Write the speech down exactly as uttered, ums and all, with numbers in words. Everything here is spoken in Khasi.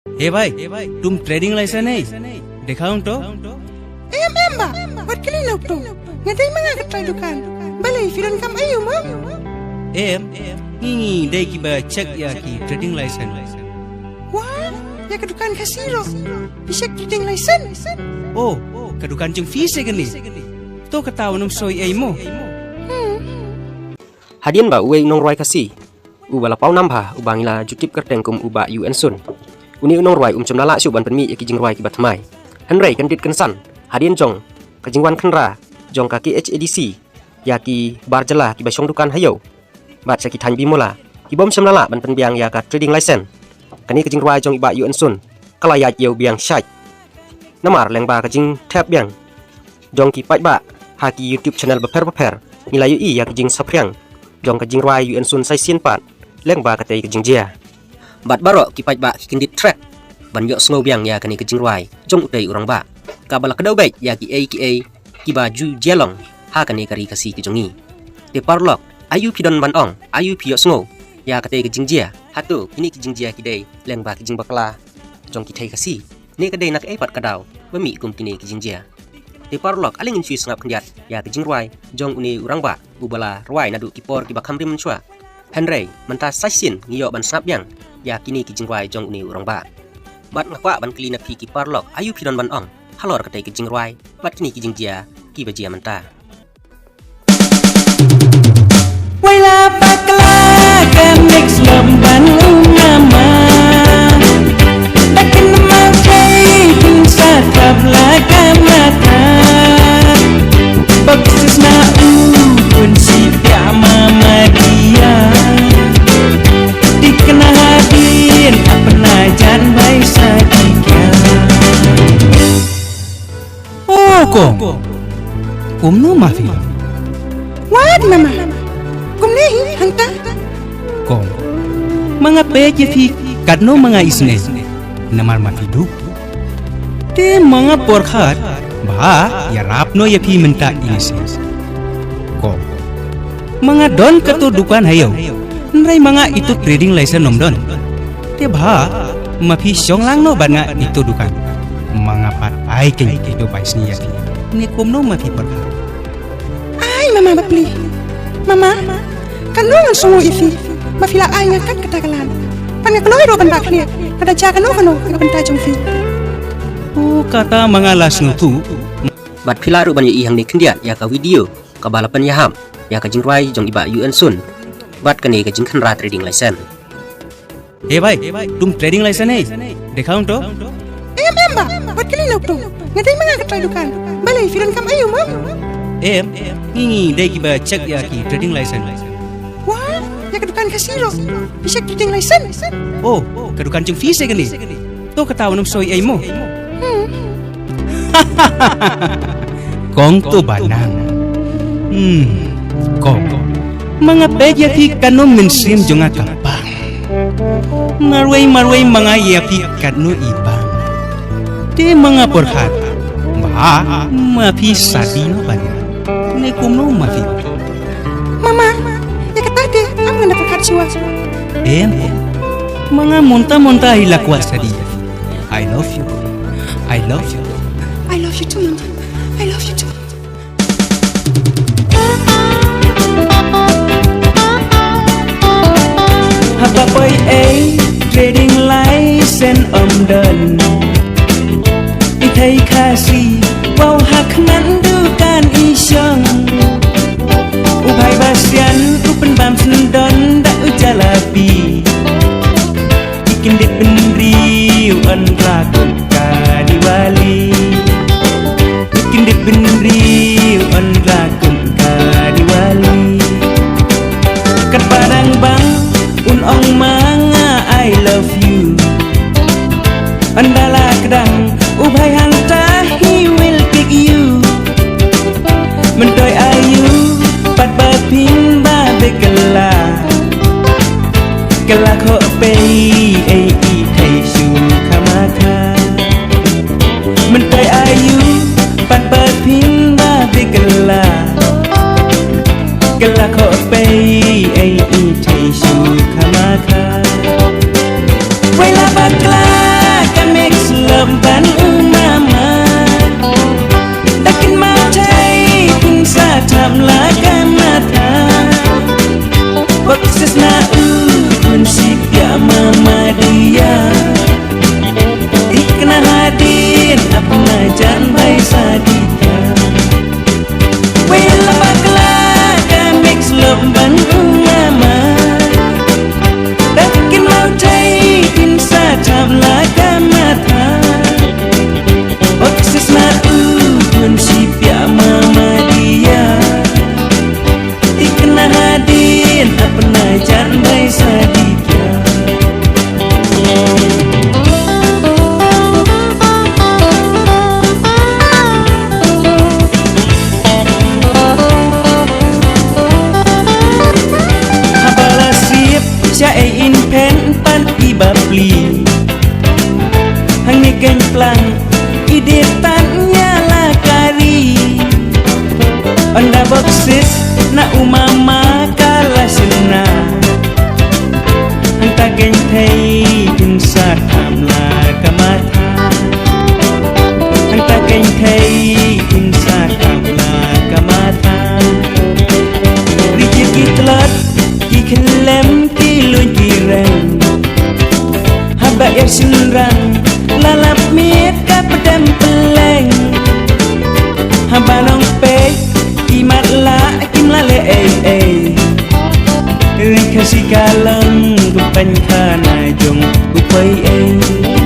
Hey bhai, tum trading license hai? Dekha hung to. Em em ba, wat kali na to. Nga dei ma nga ka trai dukan. Balei phi don kam ayu mo? Em, ngi ngi dei kiba check ïa ki trading license. Wah, ïa ka dukan Khasi ruh phi check trading license? Oh, ka dukan jong phi se kane. To kata wat nym soi ei mo. Hmm. Hadien ba uwei u nongrwai Khasi uba la paw nam bha, uba ngi la ju tip kyrteng kum u Bah Yu Ensun. Une u nongrwai um shym la lah shuh ban pynmih ïa ki jingrwai kiba thymmai. Hynrei kyndit kynsan, hadien jong ka jingwan khynra jong ka K H A D C ïa ki bar jylla kiba shong dukan ha ïew bad sha ki thaiñ bimula, ki bym shym la lah ban pynbiang ïa ka trading license, kane ka jingrwai jong i Bah Yu Ensun ka la ïaid ïew biang shait. Namar lyngba ka jingthep biang jong ki paidbah ha ki YouTube channel bapher bapher, ngi la ïohi ïa ka jingsaphriang jong ka jingrwai Yu Ensun sa shisien pat lyngba katei ka jingjia. Bad baroh ki paidbah ki kyndit trep ban ïohsngew biang ïa kane ka jingrwai jong utei u rangbah, kaba la kdew beit ïa kiei kiei kiba ju jia long ha kane ka ri Khasi ka jong ngi. Te paralok, ayu phi don ban ong, ayu phi ïohsngew ïa katei ka jingjia? Hato kine ki jingjia ki dei lyngba ki jingbakla jong ki thei Khasi, ne ka dei na kaei pat ka daw ba mih kum kine ki jingjia? Te paralok, ale ngin shu sngap khyndiat ïa ka jingrwai jong une u rangbah uba la rwai naduh ki por kiba kham rim mynshuwa. Hynrei mynta sa shisien ngi ïoh ban sngap biang ïa kine ki jingrwai jong une u rangbah. Bad nga kwah ban kylli na phi ki paralok, ayu phi don ban ong halor katei ka jingrwai bad kine ki jingjia kiba jia mynta? Wei la bakla ka mix lom ban u mama. Da kin ma thei kin sa kap la ka mata. Bak sis na u kun si pia mama dia. Di kena hadin apna jan bai sa di kya. O kong, kumno ma phi? Wat mama. Kumne hi hangta. Kong, ma nga peit ïa phi katno ma nga isynei. Namar ma phi duk. Te ma nga pyrkhat ba ïarap noh ïa phi mynta ine sien. Kong, ma nga don kato dukan ha ïew. Hynrei ma nga ito trading license ym don. Te ba ma phi shong lang noh bad nga ito dukan. Ma nga pat ai kein ito bai sngi ïa phi. Ne kumno ma phi pyrkhat? Ai mama bapli. Mama, kano ngan sngew ïa phi ba phi la ai nga kat kata ka lad. Pat nga kloi ruh ban bah khlieh lada jia kano kano ka bynta jong phi. O kata ma nga la sngewthuh. Bad phi lah ruh ban ïohi hangne khyndiat ïa ka video kaba la pynïahap ïa ka jingrwai jong i Bah Yu Ensun bad kane ka jingkhynra trading license. Hey bhai, tum trading license hai? Dekha hung to. Em em ba, wat kali na to. Nga dei ma nga ka trai dukan. Balei phi don kam ayu mo? Em, ngi ngi dei kiba check ïa ki trading license. Wah, ïa ka dukan Khasi ruh phi check trading license? Oh, ka dukan jong phi se kane. To kata wat nym soi ei mo. Hmm. Kong to ba nang. Hmm. Kong. Ma nga peit ïa phi katno mynsiem jong nga ka pang. Marwei marwei ma nga ïa phi katno i bang. Te ma nga pyrkhat ba ma phi shadi noh bad nga. Ne kumno ma phi? Mama, ïa kata te ngam ngan da pyrkhat shuwa. Em, em. Ma nga mynta mynta hi la kwah shadi. I love you. I love you. I love you too, Mama. I love you too. Haba poi ei trading license ym don. I thei Khasi, wow ha khnan dukan i shong. U bhai Bastian, u pynbam syndon da u jalabi. I kyndit bynriew yn rakut ka Diwali. I kyndit bynriew yn rakut ka Diwali. Katba dang bang un ong ma nga I love you. Ynda la kdang u bhai hangta he will pick you. Myntoi aïu pat ba phin ba beh kylla. Kylla khoh pei ei i thei shu khamatha. Keng plang i dei tan ïa la kari. Ynda bok sit na u mama ka la sina. Hangta keng thei kin sa kham la ka matha. Hangta keng thei kin sa kham la ka matha. Ri kit ki tlot ki khlem ki luin ki reng. Haba er synran la lap miet ka pdem pleng. Haba nong peit ki mat la kim la leh ei ei. Ri Khasi ka long ku pynkhana jong u poi ei.